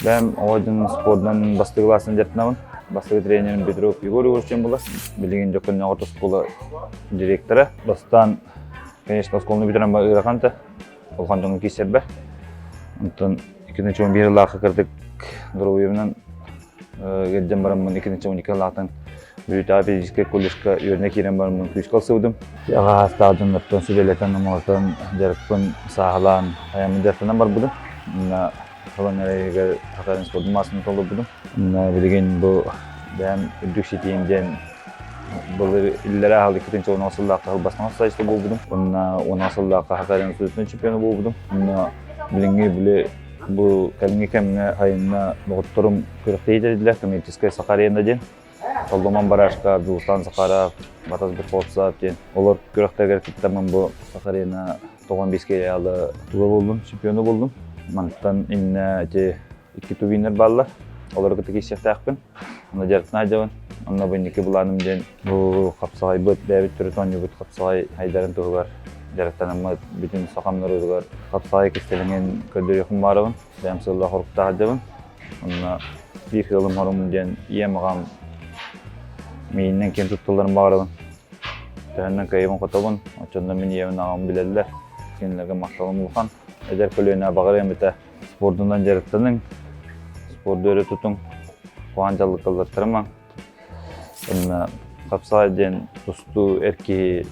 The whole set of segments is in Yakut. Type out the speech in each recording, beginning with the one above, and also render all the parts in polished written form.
Бэйэм оҕо дьон спордунан бастакы кылаастан дьарыктанабын. Бастакы тренерим Петров Егор Егорович диэн буолар. Билигин Дьокконньоҕо орто оскуола директора. Бастаан, конечно, оскуоланы бүтэрэн ыарахан этэ. Улахан дьоҥҥо киирсэрбэр. Онтон 2011 сыллаахха кырдык доруобуйабынан ыалдьан бараммын 2012 сыллаахтан Бүлүүтээҕи физическэй колледжка үөрэнэ киирэн бараммын күүскэ ылсыбытым. Аҕа саастаах дьоннортон сүбэлэтэн, омолотон, дьарыкпын сааһылаан айаммын дьарыктанан барбытым. Онно талан эрэйигэр Хатарын спордун маасын толорбутум. Онно билигин бу бэйэм үрдүк ситиим диэн былыр иллэрээ аһал 2010 сыллаахха Хылбастаҥа сайыста буолбутум. Онно 10 сыллаахха Хатарын институтун чемпиона буолбутум. Онно билиҥҥи били бу кэлиҥҥи кэмҥэ айымна доҕотторум күрэхтэһии тэрийдилэр коммерческая Саха арена диэн. Толломон Барашка, Дьулустаан Захаров, Батас Беховцев диэн олор күрэхтэригэр кыттаммын бу Саха арена 95 аалы туга буоллум, чемпиона буоллум. Мантан иннэ ити икки тувиннар бааллар. Олору кытта киирсиэхтээхпин. Онно дьарыктана сылдьабын. Онно бу инники былааным диэн бу хапсаҕайбыт, бэйэбит төрүт оонньуубут хапсаҕай айдарын туһугар дьарыктанаммыт бүтүн сахам норуотугар хапсаҕай кистэлэҥин көрдөрүөхпүн баҕарабын. Бэйэм сыллаах хоруктаах сылдьабын. Онно биир сыалым хорум диэн ийэм аҕам мииннэн киэн тутталларын баҕарабын. Төһөннөн кыайабын хотобун, оччонно мин ийэбин аҕам билэллэр. Кинилэргэ махталым улахан. Эдэр көлүөнэ баҕарыам этэ спордунан дьарыктаныҥ, спорду өрө тутуҥ, куһаҕан дьаллыкка ыллаттарымаҥ. Уонна хапсаҕай диэн тустуу эр киһи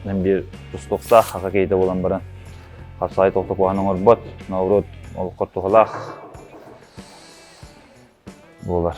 биир тустуохтаах хака киһитэ буолан баран хапсаҕай туох да куһаҕаны оҥорбот, наоборот олоххо туһалаах буолар.